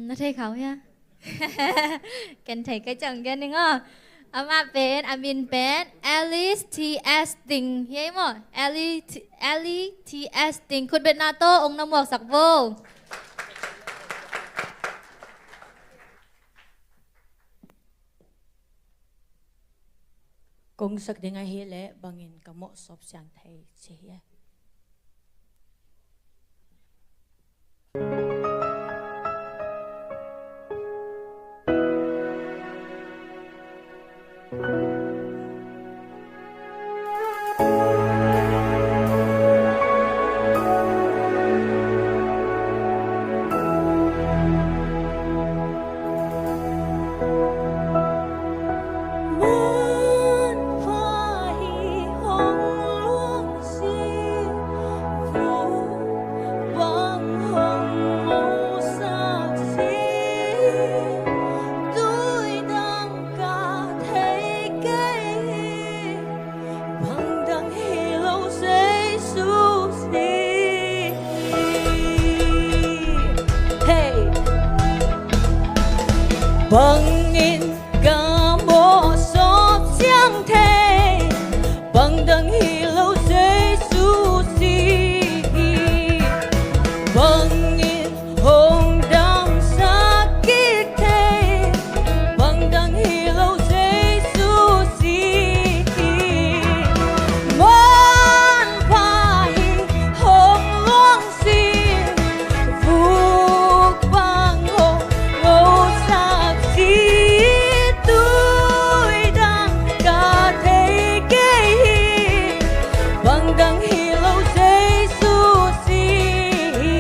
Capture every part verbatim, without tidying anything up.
Na thei kha uh hia? Ken thei kei ciang gen ning aw. Amah pen, a min pen Alice T S Ding hi ei maw? Alice T-, Alice T S Ding, khutbetna tawh ong na muaksak vo. Kong sak ding ahih leh bangin ka mawh sawp siang thei ci hi. Bang dang hi lo Jesu si hi. Hey. Bangin ka mawh sawp siang thei. Bang dang hi lo Jesu si hi. Bangin hong damsak kik thei. Bang dang hi lo Jesu si hi. Muanpha hi hong luang si. Vuk bang hong ngosak si. Tui dang ka thei kei hi. Bang dang hi lo Jesu si hi.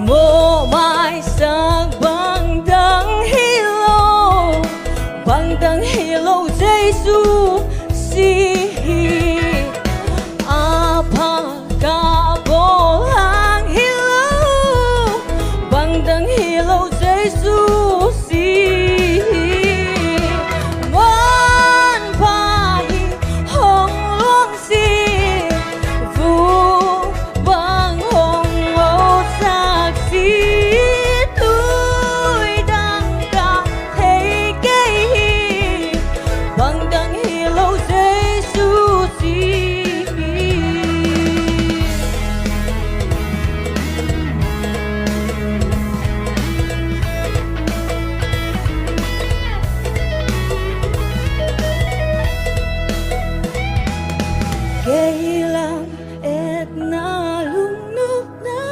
Mawhmaisak bang dang hi lo, bang dang hi lo Jesu si hi. A pha ka bawl hang hi lo, bang dang hi lo Jesu si hi. Muanpha hi hong luang si, vuk bang hong ngosak si. Tui dang ka thei kei hi. Bang dang hi lo Jesu si hi. Kei lam etna lungnopna,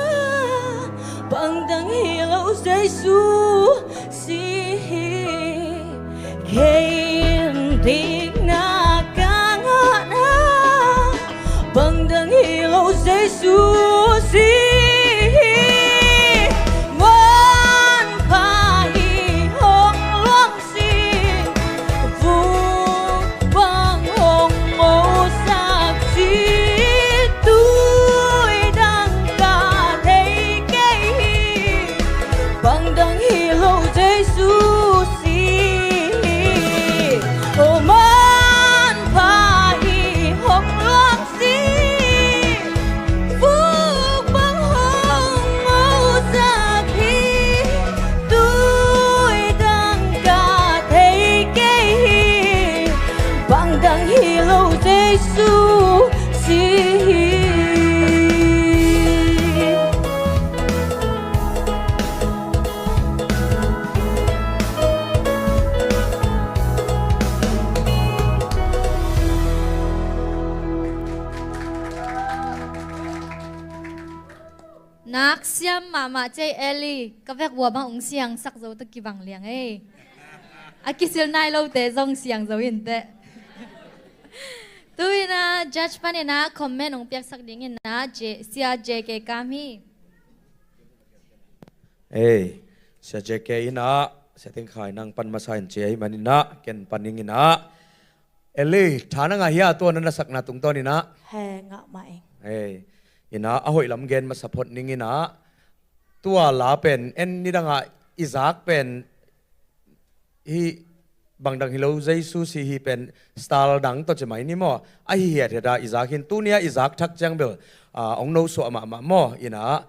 bang dang hi lo Jesu si hi. Kei in dikna ka ngahna, bang dang hi lo Jesu si hi. Muanpha hi hong luang si, vuk bang hong ngosak si. Tui dang ka thei kei hi. Bang dang hi lo Jesu si hi. Oh, muanpha hi hong luang si, vuk bang hong ngosak hi. Tui dang ka thei kei hi. Bang dang hi lo Jesu si hi. Nak siam mahmah cei Eli, ka vek vua bang ung siangsak zo ta kibang liang ei. A kisil nai lote zong siang zo inteh. Tu inah judge paninah comment ung piaksak dinginah J-, Sia J K Kam hi. Ei, Sia J K inah, Sia Teng Khai nang pan masa in cia hi maninah, ken pan dinginah. Eli, tha na ngah hia tua na nasakna tungtawn inah? He, ngah mah ing. Ei, inah, a hoih lam gen masa phot ning inah. Tua la pen, en nidangah i zak pen, hih bangdang hi lo, Jesu si hi pen style dang tawh ci mai ni maw. A hi hiathiat a i zak hi in, tuni a i zak thak ciang bel, ah, hong nosuah mahmah maw. Ina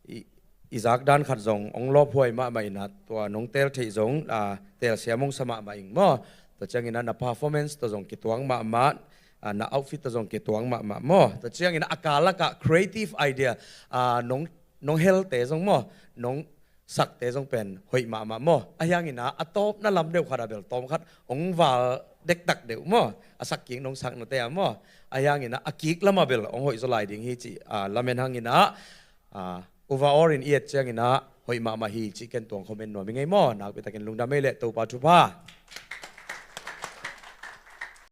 i, i zak dan khat zong hong lawphuai mahmah ina, tua nong teel theih zong, ah, teelsiam hong sa mahmah ing maw. Tua ciang ina na performance tawh zong kituak mahmah, ah, na outfit tawh zong kituak mahmah maw. Tua ciang ina a kal lakah creative idea, ah, nong, nong helte zong maw, nong sakte zong pen hoih mahmah maw. A hiang ina a tawpna lam deuh khat a bel tawm khat hong val dektak deuh maw. A sak kik nong sak nate a maw. A hiang ina a kik lam a bel hong hoih zaw lai ding hi cih, ah, lamen hang ina, ah, overall in i et ciang ina hoih mahmah hi cih ken tuang comment nuam ing ei maw. Nakpi takin lungdam ei leh, Topa thupha.